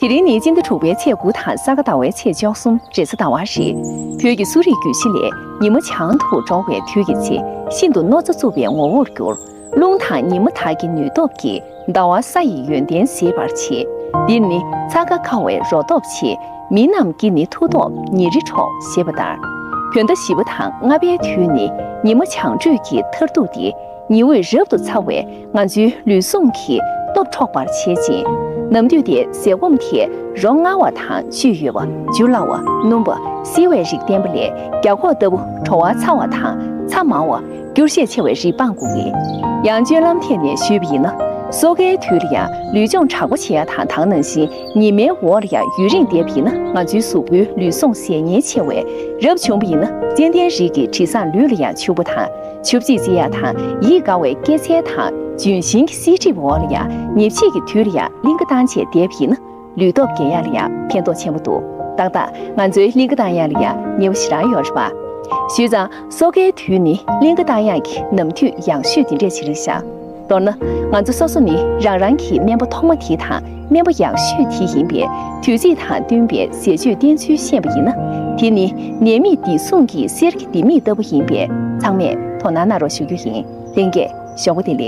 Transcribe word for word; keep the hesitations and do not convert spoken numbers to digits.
དེ་རིང་ནི་སྤྱི་ཟླ་དྲུག་པའི་ཚེས་དགུ་དང་ས་ག་ཟླ་བའི་ཚེས་བཅུ་གསུམ་རེས་གཟའ་ཟླ་བ་རེད། བོད་ཀྱི་གསོ་རིག་རྒྱུད་བཞི་ལས་ཉི་མ་བྱང་དུ་འགྲོ་བའི་དུས་ཀྱི་ཚེ་ཤིན་ཏུ་རྣོ་ཚ་རྩུབ་པའི་ངོ་བོར་གྱུར། རླུང་དང་ཉི་མ་དག་གི་ནུས་སྟོབས་ཀྱིས་ཟླ་བ་ས་ཡི་ཡོན་ཏན་ཟད་པར་བྱེད། འདིར་ནི་ཚ་ཁ་ཁ་བའི་རོ་སྟོབས་ཆེ། མི་རྣམས་ཀྱིས་ནི་མཐུ་སྟོབས་ཉེ་རི་འཕྲོག་ཞེས་པ་ལྟར། བོད་ཟླ་བཞི་པ་དང་ལྔ་པའི་དུས་ནི་ཉི་མ་བྱང་དྲོས་ཀྱི་མཐར་ཐུག་སྟེ། ཉི་འོད་རབ་ཏུ་ཚ་བས་ང་ཚོའི་ལུས་ཟུངས་ཀྱི་སྟོབས་འཕྲོག་པར་བྱེད་ཅིང་། ནམ་དུས་དེ་ཟས་སྐོམ་དེ་རོ་མངར་བ་དང་བཅུད་ཡོད་པ། འཇུ་སླ་བ། སྣུམ་པ། བསིལ་བའི་རིགས་ལྡན་པ་ལས། རྒྱ་ཁོག་ལྟ་བུ་བྲོ་བ་ཚ་བ་དང་ཚ་མང་བ། འགྱུར་ཤས་ཆེ་བའི་རིགས་སྤང་དགོས་ཀྱི། ཡང་སྤྱོད་ལམ་ཐད་ནས་ཞུས་པ་ཡིན་ན། སོ་ཀའི་དུས་ལ་ཡང་ལུས་སྦྱོང་དྲག་པོ་བྱེད་ཡ་དང་། དེ་ནང་བཞིན་ཉི་མའི་འོག་ལ་ཡང་ཡུན་རིང་བསྡད་པ་ཡིན་ན། ང་ཚོའི་གཟུགས་པོའི་ལུས་ཟུངས་ཟད་ཉེན་ཆེ་བས་རབ་བྱུང་བ་ཡིན་ན། ཙན་དན་རིགས་ཀྱི་དྲི་བཟང་ལུས་ལ་ཡང་བྱུག་པ་དང་། ཆུ་བརྗིད་བརྗེ་ཡ་དང་། ཡིད་དགའ་བའི་སྐྱེད་ཚལ་དང་ལྗོན་ཤིང་གི་བསིལ་གྲིབ་འོག་ལ་ཡང་ཉིན་ཕྱེད་ཀྱི་དུས་ལ་ཡང་གླིང་ག་བཏང་བྱས་བསྡད་པ་ཡིན་ན། ལུས་སྟོབས་རྒྱས་ཡ་ལ་ཡང་ཕན་ཐོགས་ཆེན་པོ་འདུག། ཏག་ཏག་ང་ཚོའི་གླིང་ག་བཏང་ཡ་ལ་ཡང་ཉེ་བ་ཞེ་དྲག་ཡོད་རེད་པ། བྱས་ཙང་སོ་ཀའི་དུས་ནི་གླིང་ག་བཏང་ཡ་གི་ནམ་དུས་ཡག་ཤོས་དེ་འདྲས་ཅིག་རེད་ཤག། མདོར་ན། ང་ཚོ་སོ་སོ་ནི་རང་རང་གི་སྨན་པ་ཐོག་མ་དེ་དང་སྨན་པ་ཡག་ཤོས་དེ་ཡིན་པས། དུས་ཚིགས་དང་བསྟུན་པའི་ཟས་སྤྱོད་བསྟེན་ཚུལ་ཤེས་པ་ཡིན་ན། དེ་ནི་ནད་མེད་བདེ་སྲུང་གི་གསེར་གྱི་ལྡེ་མིག་ལྟ་བུ་ཡིན་པས། ཚང་མས་དོ་སྣང་གནང་རོགས་ཞུ་རྒྱུ་ཡིན། ལྷན་རྒྱས་ཞོགས་པ་བདེ་ལེགས།